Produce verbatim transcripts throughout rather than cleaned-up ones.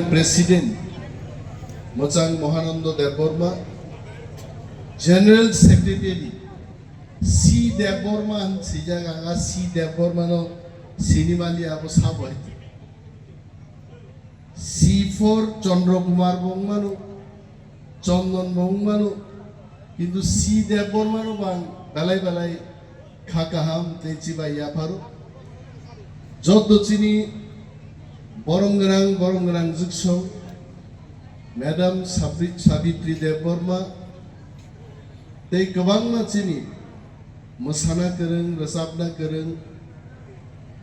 President Mwchang Mohanando Debbarma, General Secretary C Debbarma hin swijak, ang a C Debbarma no sini mali abo sabo hai. C four Chandra Kumar bo wng mano, Chandan bo wng mano, kintu C Debbarma no bo ang belai belai kha kaham tei chibai yapharo. Joto chini borom gwnang, borom gwnang jwksong, Madam Sabri-, Sabitri Debbarma tei kwbangma chini mwsana kwrwng, rwchapna kwrwng,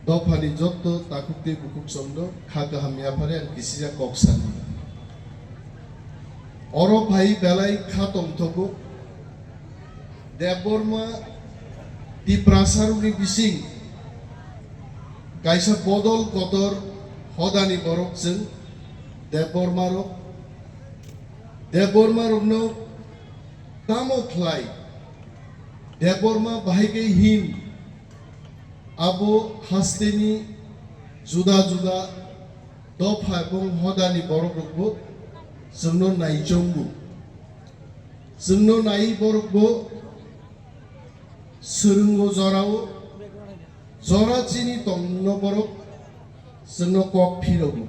dophani jotto takhuk tei bukhuk chwngno kha kaham yaphare ang kisijak kok sani. Oro phai belai kha tongthogo. Debbarma Tiprasarokni bising kaisa bodol kotor hodani borok chwng Debbarmarok. Debbarmarokno tamo khlai? Debbarma bahai khe hin abo hasteni juda juda dopha ebong hodani borok rokbo chwngno naichomgo. Chwngno nai borokbo swrwngo jorao, jora chini tongmungno borok chwngno kok phirogo.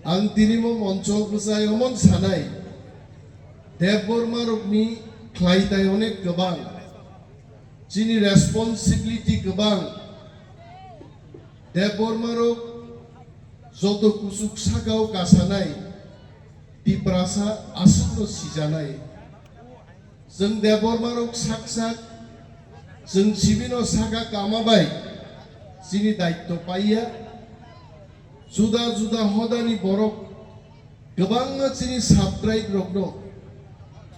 Ang tini mo moncho bwsai omon sanai, Debbarmarokni khlaitai onek kwbang. Chini responsibility kwbang. Debbarmarok joto kuchuk sakao kasanai, Tiprasa aswkno sijanai. Chwng Debbarmarok sak sak, chwng sibino saka kama bai chini daitto paiya. Juda juda hodani borok kwbangma chini sub-tribe rokno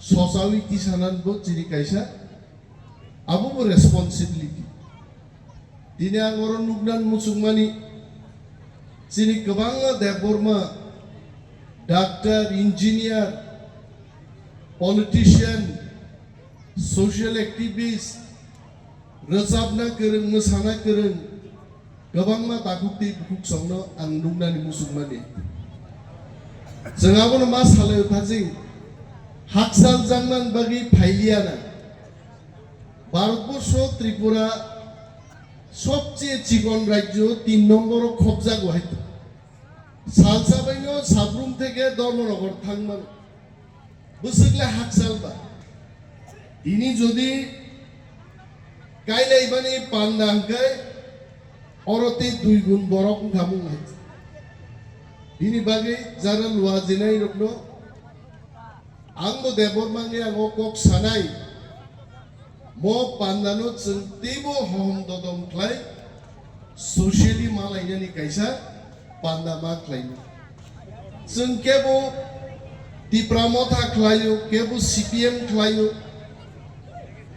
sochawi tisananbo chini kaisa abo bo responsibility. Tini ang oro nuknan muchungmani chini kwbangma Debbarma, doctor, engineer, politician, social activist, rwchapna kwrwng, mwsana kwrwng, kwbangma takhuk tei bukhuk songno ang nuknani muchungmani. Chwng abono ma salai thajing, hakchal jangnan bagwi phailiya na. Bharatborsho Tripura sobcheye chikon rajyo tin nomboro khobjago hai. Salsa baino Sabrum theke Dharmanagar thangmano. Bwswk le hakchal ba. Tini jodi kailaibani panda hwnkhe oro tei dui gun borok wngkha mung hai. Bini bagwi jara lua jinai rokno ang bo Debbarma wngwi ang o kok sanai. Mo pandano chwng teibo hohom dodom khlai, socially ma lainani kaisa panda ma khlainai. Chwng kebo Tipra Motha khlaio, kebo C P M khlaio,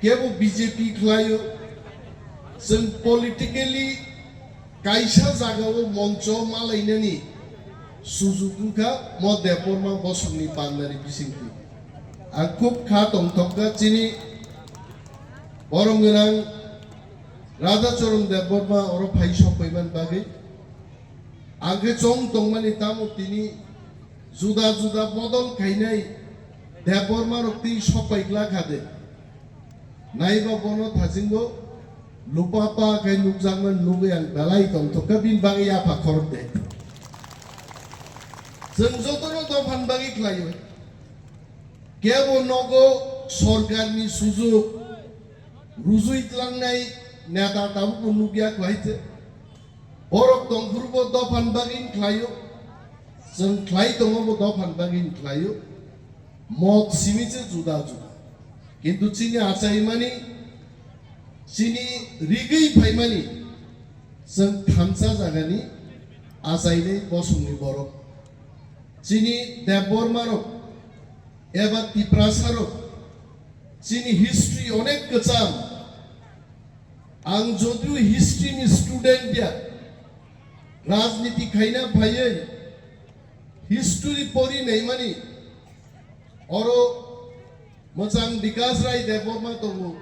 kebo B J P khlaio. Chwng politically kaisa jagao moncho ma lainani sujuk wngkha mo Debbarma bosongni pandani bisingtwi. Ang khub kha tongthokha chini borom gwnang Radhacharan Debbarma oro phai sokpaiman bagwi. Ang khe chong tongmani tamo tini juda juda bodol khainai Debbarma rok twi sokpai glak ha de. Naiba bono thachingbo lupa pa khe nukjakma nugwi ang belai tongthokha, bini bagwi yapha khorok de. Chwng jotono dophani bagwi khlaio. Kebo nogo sorkarni sujuk rujui tlangnai neta tabukbo nukya khlaite. Borok tongphuru bo dophani bagwi khlaio, chwng khlai tongo bo dophani bagwi khlaio, mot simi se juda juda. Kintu chini achaimani, chini rigwi phaimani, chwng thamsa jagani achainai bosongni borok. Chini Debbarma rok eba Tiprasa rok, chini history onek kwcham. Ang jodio history ni student ya, rajniti khaina phaiwi history pori naimani, oro Mwchang Bikas Rai Debbarma tongo.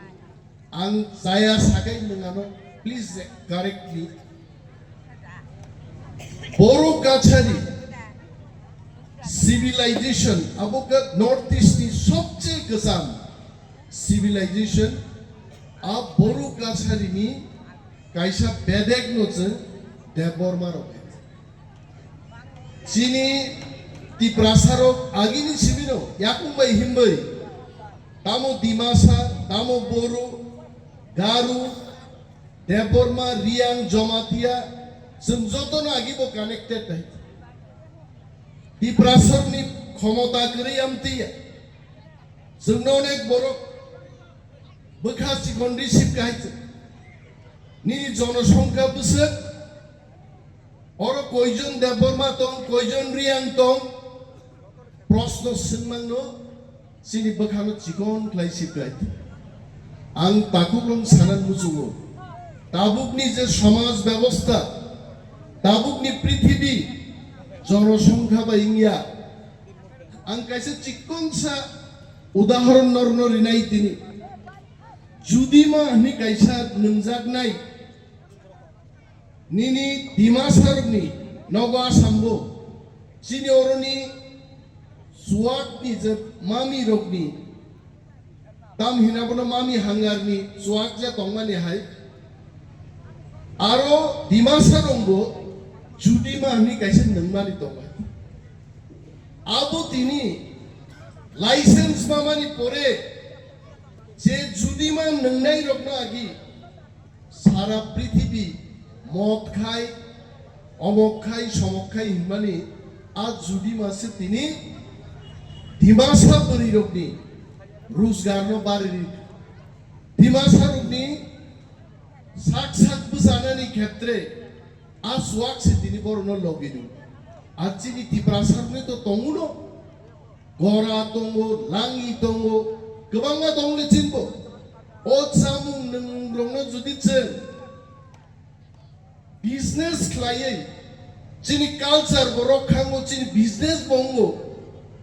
Ang chaya sakai nwng ano, please correct me. Boro Kachari, Civilization, abo khe North East ni sobche kwcham civilization, a Boru Kasarini kaisa bedek no chwng Debbarma rok. Chini Tiprasa rok agini simi no yakung bai himbai, tamo Dimasa, tamo Boru, Garu, Debbarma, Riang, Jamatia, chwng jotono agi bo connected hai. Tiprasarni khomota kwrwi amtwi ya. Chwngno onek borok bwkha chikon receive kahai chwng. Nini jonosongkha bwswk, oro koijon Debbarma tong, koijon Riang tong, prosno swngmangno chini bwkhano chikon khlai siplai. Ang takhuk rong sanan muchungo. Tabukni je samaj bebosta, tabukni prithibi jonosongkha bai wngya. Ang kaisa chikonsa udahoron norno rinai tini. Judima hwnwi kaisa nwngjaknai nini Dimasarokni nogo Asambo, chini oroni Chuakni je mamirokni, tam hina bono mami hangarni Chuak je tongmani hai, aro Dimasarokbo Judima hwnwi kaisa nwngmani tongmani. Abo tini license mamani pore je Judima nwngnairokno agi sara prithibi mot khai, omok khai, somok khai hinmani a Judima se tini Dimasa bwrwirokni rojgarno barwi ri. Dimasarokni sak sak bwchanani khetre a Chuak se tini borokno logi rw. A chini Tiprasarokni to tongo no. Gora tongo, langi tongo, kwbangma tongo le chinbo. O chamung nwngrokno jodi chwng business khlaiwi chini culture bo rok khango, chini business bo wngo,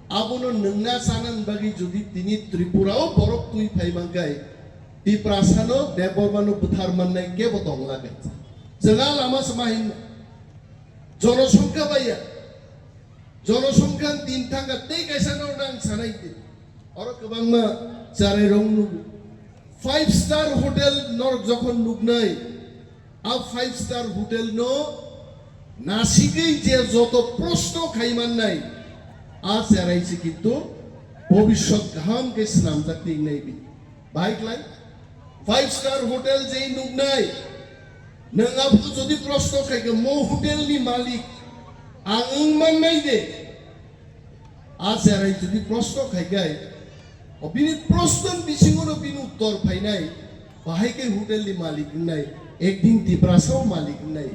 abono nwngna chanani bagwi jodi tini Tripura o borok twi phai mankhai, Tiprasano Debbarmano bwthar mannai kebo tongla khe. Chwng a lama se ma hin jonosongkha baiya. Jonosongkha din thangkha tei kaisa norok ang sanai di. Oro kwbangma charai rok nugo. Five star hotel norok jokhon nuknai, a five star hotel no nasigwi je joto proshno khai mannai, a charai se kintu bhobishyot kaham khe swnamjak tingnai bi. Bike line, five star hotel je nuknai, nwng abo jodi proshno khai khe mo hotel ni malik ang wng mannai de? A cherai jodi proshno khai khe, o bini proshno ni bisingo no bini uttor phainai, bahai khe hotel ni malik wngnai, ekdin Tiprasa o malik wngnai.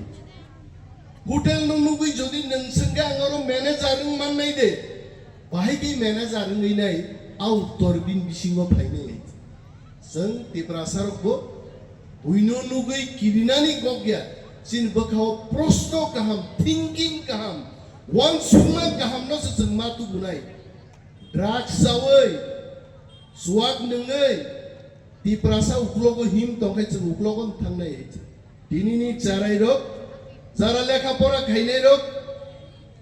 Hotel no nugwi jodi nwng swngkhe ang oro manager wng mannai de, bahai khe manager wngwi nai, a uttor bini bisingo phainai. Chwng Tiprasa rok bo buino nugwi kirinani kok ya, chini bwkhao proshno kaham, thinking kaham, uansukma kaham no se chwng ma tubunai. Drugs chawi, chuak nungwi, Tiprasa uklogo him tongkhe chwng uklogo thangnai. Tinini charai rok, jara lekha pora khainai rok,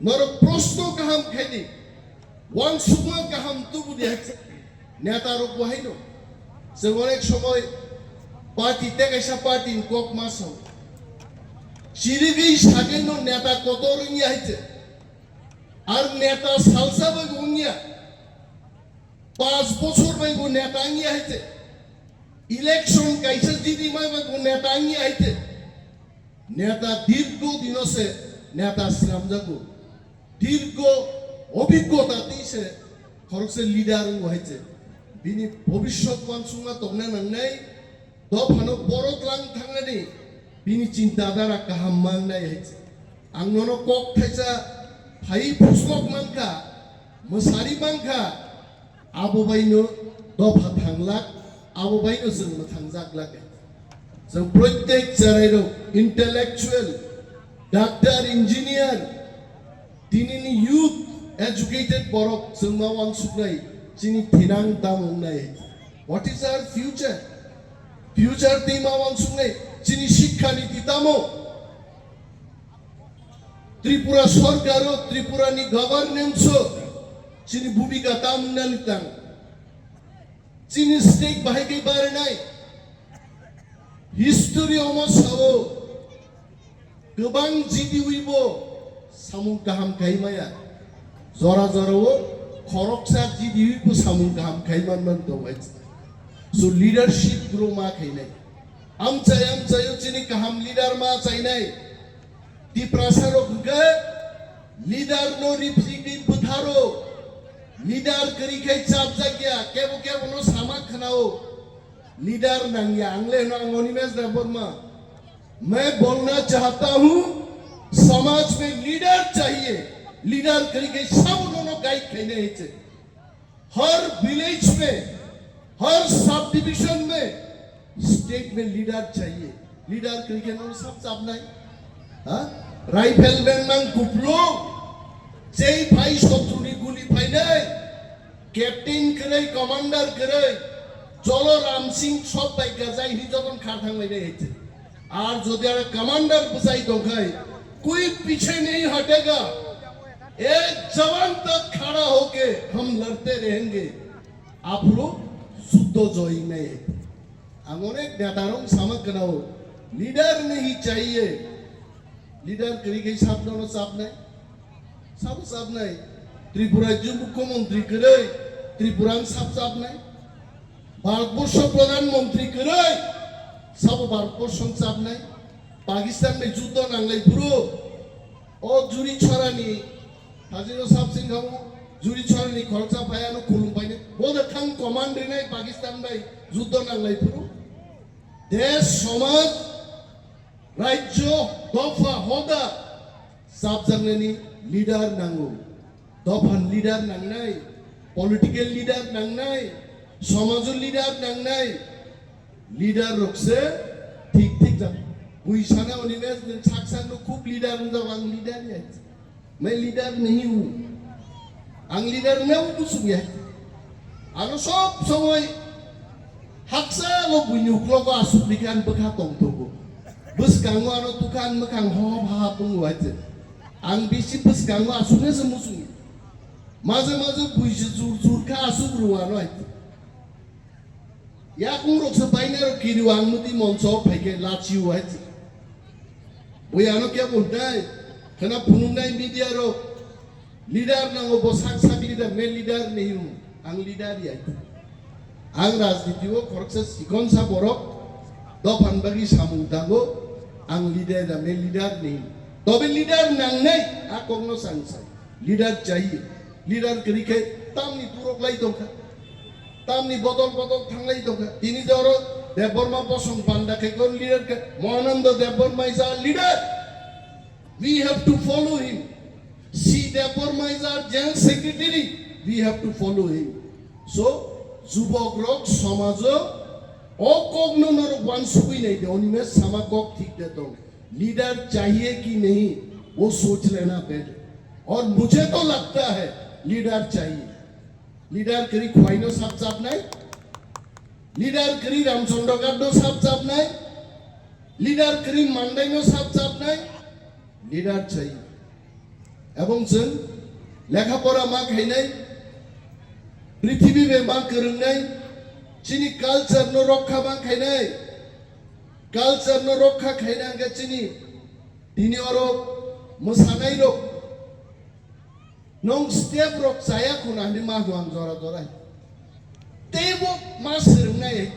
norok proshno kaham khaidi, uansukma kaham tubudi hai. Neta rok bo haino, chwng onek somoi party tei kaisa party ni kok ma sao. Chirigwi sageno neta kotor wngya hai se. Ar neta salsa bai bo wngya. Panch bochor bai bo neta wngya hai se. Election kaisa jiti mai bai bo neta wngya hai se. Neta dirgo dino se neta swnamjago. Dirgo obiggota tei se khoroksa leader wngo hai se. Bini bhobishyot uansukma tongna nangnai, dophano borok lang thangnani bini chinta dhara kaham mangnai hai se. Ang nono kok thaisa phai phuslok mankha, mwsari mankha, abo baino dopha thanglak, abo baino chwng mwthangjak lak. Chwng protek cherai rok, intellectual, doctor, engineer, tinini youth, educated borok chwng ma uansuknai, chini thinang tamo wngnai. What is our future? Future tei ma uansuknai, chini sikha niti tamo? Tripura sorkaro, Tripurani governance-o chini bhumika tam wngnani tang. Chini state bahai khe barinai. History omo sao, kwbang G D U bo samung kaham khai maya. Jora jorao khoroksa G D U bo samung kaham khai man man tongo. So leadership grow ma khainai. Amchai amchaio chini kaham leader ma chainai. Tiprasa rok hwnkhe leader no ripjikni bwtharo. Leader kwrwi khai chapjakya, kebo kebo no sama khwnao. Leader nangya, ang le hwno ang Animesh Debbarma. मैं बोलना चाहता हूँ, समाज में लीडर चाहिए। Leader kwrwi khai sabo no no guide khainai hai se. हर विलेज में, हर sub division में स्टेट में लीडर चाहिए। Leader kwrwi khe no sab chapnai? Ha? Rifleman mang kupulung, jei phai sotruni guli phainai, captain kwrwi, commander kwrwi, Jolo Ram Singh sob bai gajai hi joton khar thang lainai hai se. Ar jodi aro commander bwsai tongkhai, कोई पीछे नहीं हटेगा, एक जवान तक खड़ा होके हम लड़ते रहेंगे, aphuru juddo joyingnai. Ang onek neta rok sama kwnao, leader nahi chahiye, leader kwrwi khai sabno no chapnai. Sabo chapnai, Tripura rajyo mukhyamantri kwrwi, Tripura ang sab chapnai. Bharatborsho pradhan mantri kwrwi, sabo Bharatborsho ang chapnai. Pakistan bai juddo nanglai phuru, o Juri Chorani, hajino sab sing khamu, Juri Chorani khoroksa phai ano khulum painai. Bo da thang command rinai Pakistan bai juddo nanglai phuru. Desh, somaj, rajyo, dopha, hoda chapjaknani leader nango. Dophan leader nangnai, political leader nangnai, somajo leader nangnai. Leader rok se thik thik jak. Bui sana Animesh nwng sak sak no khub leader wng jak, ang leader ya. Main leader nahi hu. Ang leader na hu sung ya. Ano sob somoi haksa lo buini uklogo asuk ni kan bwkha tong tongo. Bwskango ano tukan mwkhang ho ha ha tongo hai se. Ang bisi bwskango asuk ne se musung. Maje maje bui se jur jur kha asuk rwano hai se. Yakung rok se bainai rok kiri ang muti monso phai khe lachi hai se. Bui ano kya bo dai. Khana phunuk nai media rok. Leader nango bo sak sak leader, main leader nahi hu. Ang leader ya. Ang rajniti o khoroksa sikonsa borok dophan bagwi samung tango, ang leader da, main leader nahi. Tobe leader nangnai, a kokno sang sang. Leader chahiye. Leader kwrwi khe tamni turok lai tongkha. Tamni bodol bodol thanglai tongkha. Tini joro Debbarma bosong panda khe kon leader khe. Mohananda Debbarma is our leader. We have to follow him. C Debbarma is our General Secretary. We have to follow him. So, jubok rok somajo o kokno norok wansugwi nai de, Animesh sama kok thik de tong. Leader chahiye ki nahi, wo soch lena pede. Aur mujhe to lagta hai, leader chahiye. Leader kwrwi khwai no sap chap nai. Leader kwrwi Ramchandra Ghat no sap chap nai. Leader kwrwi Mandai no sap chap nai. Leader chai. Ebong chwng lekha pora ma khainai, prithibi bai ma kwrwngnai, chini culture no rokha ma khainai. Culture no rokha khaina hwnkhe chini tini oro mwsanai rok. Nwng step rok chaya khuna hinwi ma hwang jora jora. Teibo ma swrwngnai.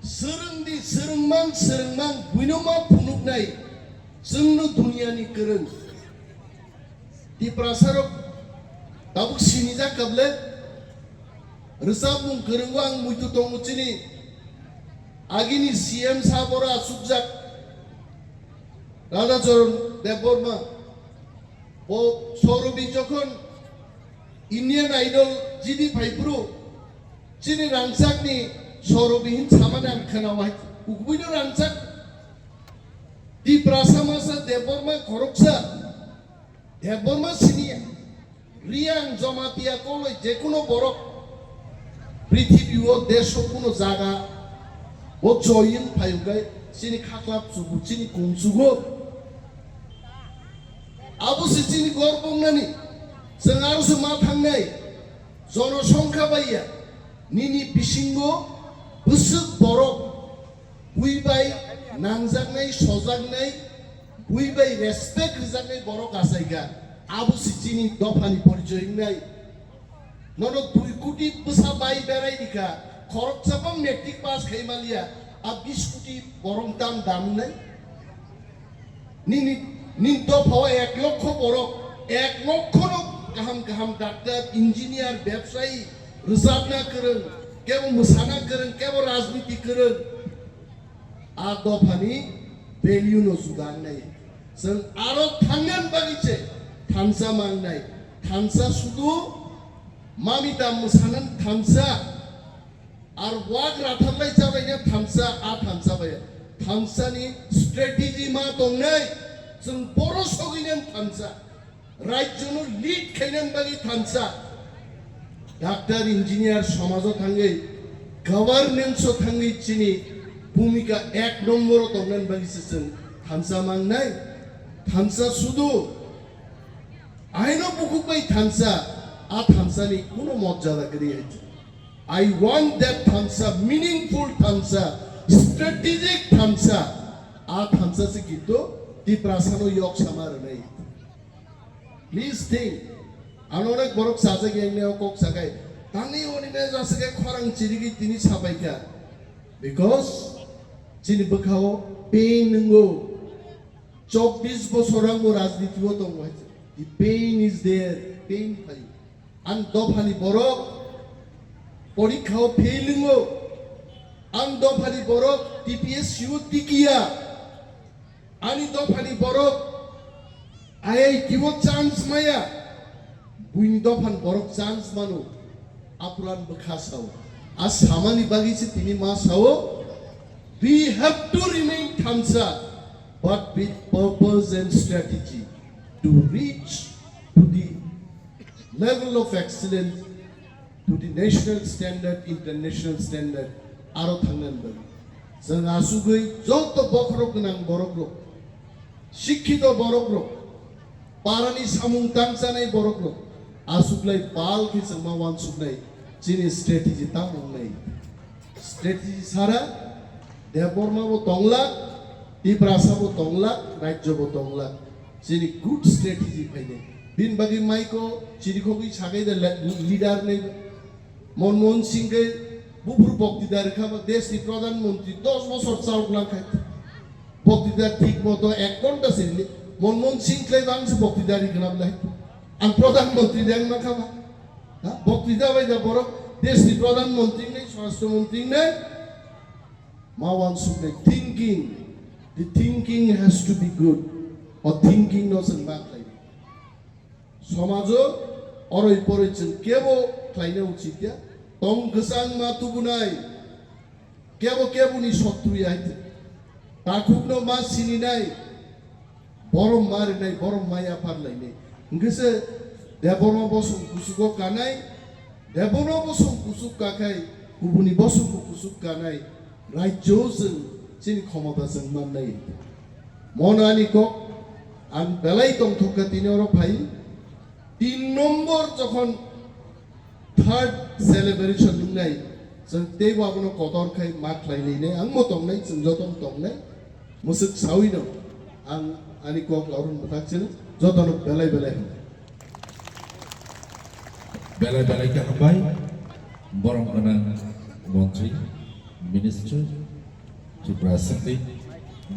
Swrwng di, swrwngmang, swrwngmang, buino ma phunuknai. Chwngno duniani kwrwng. Tiprasa rok tabuk sinijak kable. Rwchapmung kwrwngo ang muitu tongo chini. Agini C M sabo oro achukjak. Radhacharan Debbarma. Bo Saurabi jokhon Indian Idol jidi phaiphuru, chini rangchakni Saurabi hin samani ang khwnao hai, ukubui no rangchak. Tiprasa masa Debbarma khoroksa, Debbarma sini ya. Riyang Jamatia koloi jekuno borok prithibi o desho kuno jaga o joying phayugai chini khaklap chugo, chini kung chugo. Abo se chini gorbo wngnani. Chwng aro se ma thangnai. Jonosongkha bai ya. Nini bisingo bwswk borok bui bai nangjaknai, sojaknai, bui bai respect rwjaknai borok achaikha. Abo se chini dophani porichoi wngnai. Nono dui koti bwsa bai berai rikha, khoroksa bo matric pass khai maliya, a bis koti borok tam dam wngnai. Nini, nini dophao ek lokho borok, ek lokho no kaham kaham doctor, engineer, bebsayi, rwchapna kwrwng, kebo mwsana kwrwng, kebo rajniti kwrwng. A dophani value no juda wngnai. Chwng aro thangna bagwi se thansa mangnai. Thansa sudu mami tam mwsana thansa. Ar wak ratharlai chabaina thansa, a thansa bai. Thansa ni strategy ma tongnai. Chwng boro sogwinani thansa. Rajyono lead khainani bagwi thansa. Doctor, engineer somajo thangwi, governance o thangwi chini bhumika ek nombor o tongnani bagwi se chwng thansa mangnai. Thansa sudu aino bukhuk bai thansa, a thansa ni kuno mojjada kwrwi hai. I want that thansa, meaningful thansa, strategic thansa. A thansa se kintu Tiprasa no yok sama rwnai. Please think. Ano onek borok sajak yang ne kok sakai. Tangni oni ne jasa ke khorang chirigi tini sabaika. Because chini bwkhao pain nungo. Chobbish bosor ang bo rajniti o tongo hai. The pain is there. Pain phai. Ang dophani borok porikha o fail nungo. Ang dophani borok T P S C o tikiya. Ani dophani borok I I T o chance maya, buini dophani borok chance mano, apuran bwkha sao. A samani bagwi se tini ma sao, we have to remain thansa, but with purpose and strategy to reach to the level of excellence to the national standard, international standard, aro thangnani bagwi. Chwng asugwi joto bokhorok gwnang borokrok, sikhito borokrok, parani samung tangchanai borokrok, asuklai pal khe chwngma wansuknai, chini strategy tamo wngnai. Strategy sara Debbarma bo tonglak, Tiprasa bo tonglak, rajyo bo tonglak. Chini good strategy phainai. Bini bagwi maiko chirikhogwi sakai da le-, leader ni Manmohan Singh khe buphuru boktida rwkha ba desh ni pradhan mantri dos bosor chalok langkhai. Boktida thik moto ek ghonta se rwli. Manmohan Singh khlai bangse boktida ri gwnam lai. Ang pradhan mantri deng ma kha ba. Ha? Boktida bai da borok desh ni pradhan mantri ni, swarashtra mantri ni. Ma wansuknai thinking, the thinking has to be good. O thinking no chwng ma khlai. Somajo oroi poroi chwng kebo khlaina uchit ya. Tong kwchang ma tubunai, kebo keboni sotru ya hai. Takhukno ma sininai, borom ma rinai, borom ma yaphar lainai. Hwnkhe se Debbarma bosong kusugo kanai, Debbarma bosong kusuk kakhai, kubuni bosong bo kusuk kanai, rajyo chwng chini khomota chwng mannai. Mono ani kok, ang belai tongthok kha tini oro phai. Tin nombor jokhon third celebration wngnai, chwng teibo abono kotor khai ma khlai lainai, ang bo tongnai, chwng joto tongnai. Mwswk saui no ang ani kok laurun bwthak chini jotono belai belai hambai. Belai belai khe hambai, borom gwnang montri, minister, Tripura Assembly,